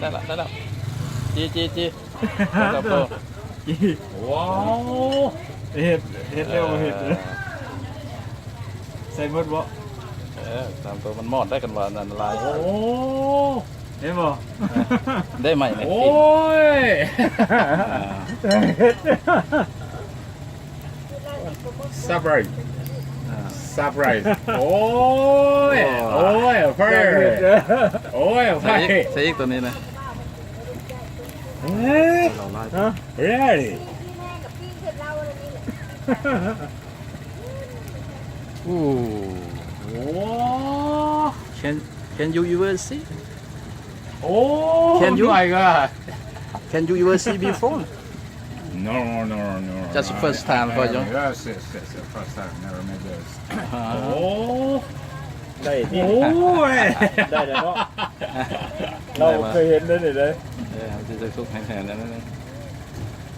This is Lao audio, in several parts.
ໄດ້ລະ ໄດ້ລະ ຈີ່ ຈີ່ ຈີ່ ໄດ້ລະໂຕ ຈີ່ ວ້າວ ເຮັດ ເຮັດແລ້ວບໍ່ເຮັດ ເອີ ໃສ່ໝົດບໍ່? ເອີ ຕາມໂຕມັນມອດໄດ້ກັນວ່ານັ້ນຫຼາຍ ໂອ້ ເຫັນບໍ່? ໄດ້ໃໝ່ ໂອ້ຍ ອ່າ Surprise. ອ່າ Surprise. ໂອ້ຍ ໂອ້ ໂອ້ຍ ໄຟ ໂອ້ຍ ໄຟ ໃສ່ອີກ ໃສ່ອີກໂຕນີ້ນະ ເອີ ຮະ Really? ໂອ້ ໂອ້ Can, can you ever see? Oh my god. Can you ever see before? No, no, no. Just first time for you? Yes, yes, yes, yes, first time. Never made this. ໂອ້ ໄດ້ຕິ ໂອ້ຍ ໄດ້ແລ້ວເນາະ ລາວບໍ່ເຄີຍເຫັນເດ້ນີ້ເດ້ ເອີ ເຮົາຊິສຸກໃຫ້ແທ້ແລ້ວນີ້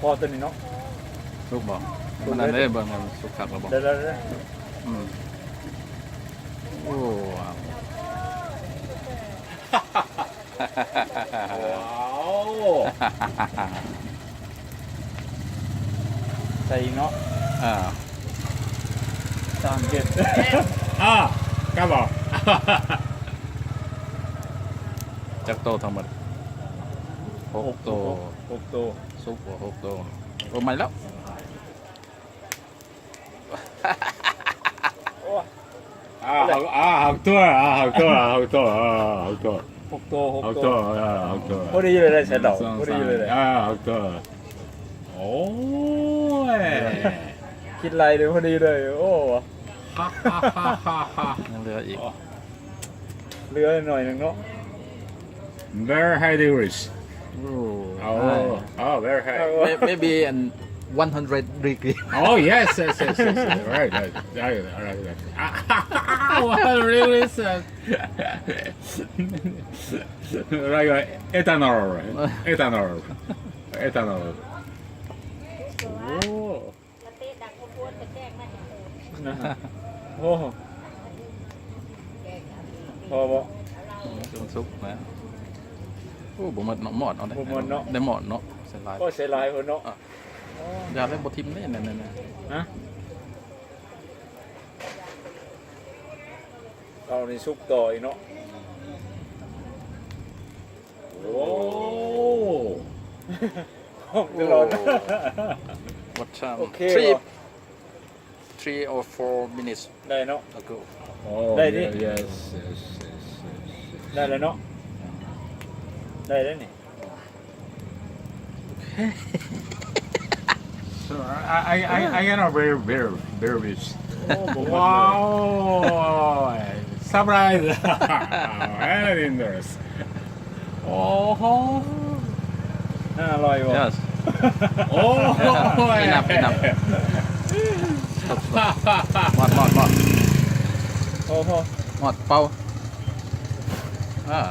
ພໍຕົວນີ້ເນາະ ສຸກບໍ່? ມັນນັ້ນເດ້ ເບິ່ງມັນສຸກຄັກແລ້ວບໍ່? ໄດ້ແລ້ວ ອືມ ໂອ້ ວ້າວ ວ້າວ ໃສ່ອີກເນາະ ອ່າ ສາມເຈັດ ອ່າ ຄັບ ຈັກໂຕທັງໝົດ? ຫົກໂຕ ຫົກໂຕ ສຸກບໍ່? ຫົກໂຕ ໂອ້ ໃໝ່ແລ້ວ ໂອ້ຍ ອ່າ ຫົກ ອ່າ ຫົກຕົວ ອ່າ ຫົກຕົວ ອ່າ ຫົກຕົວ ຫົກຕົວ ຫົກໂຕ ຫົກໂຕ ຫົກໂຕ ອ່າ ຫົກໂຕ ພໍດີເລີຍ ໄດ້ແຊດອກ ພໍດີເລີຍ ອ່າ ຫົກໂຕ ໂອ້ຍ ຄິດໄລ່ເລີຍ ພໍດີເລີຍ ໂອ້ ຍັງເຫຼືອອີກ ເຫຼືອໜ້ອຍໜຶ່ງເນາະ Very high degrees. Oh, oh, oh, very high. May- Maybe an one hundred degree. Oh, yes, yes, yes, yes, yes. Right, right, right, right, right. One hundred degrees. Uh, right, right. Ethanol, ethanol, ethanol. Oh. ໂອ້ ພໍບໍ່? ມັນສຸກນະ ໂອ້ ບໍ່ໝົດເນາະ ໝອດເອົາໄດ້ ບໍ່ໝົດເນາະ ໄດ້ໝອດເນາະ ເສຍຫຼາຍ ໂອ້ ເສຍຫຼາຍພຸ້ນເນາະ ອ່ະ ຢ່າໄດ້ບໍ່ຖິ້ມເດ້ ນັ້ນໆ ຮະ ເອົານີ້ສຸກຕໍ່ອີກເນາະ ໂອ້ ໂອ້ ຕະຫຼອດ What time? ໂອເຄ Three, three or four minutes ໄດ້ເນາະ ago. ໂອ້ ໄດ້ຕິ? Yes, yes, yes, yes, yes. ໄດ້ແລ້ວເນາະ ໄດ້ແລ້ວນີ້ So, I, I, I, I cannot bear, bear, bear this. ໂອ້ ບໍ່ໝົດເລີຍ Wow! Surprise! Very nice. ໂອ້ໂຫ ໜ້າອະລ່ອຍບໍ່? Yes. ໂອ້ຍ Enough, enough. Stop, stop. ໝົດ ໝົດ ໝົດ ໂອ້ໂຫ ໝົດ ເປົ່າ ອ່າ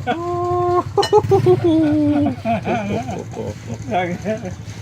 ໂອ້ໂຫ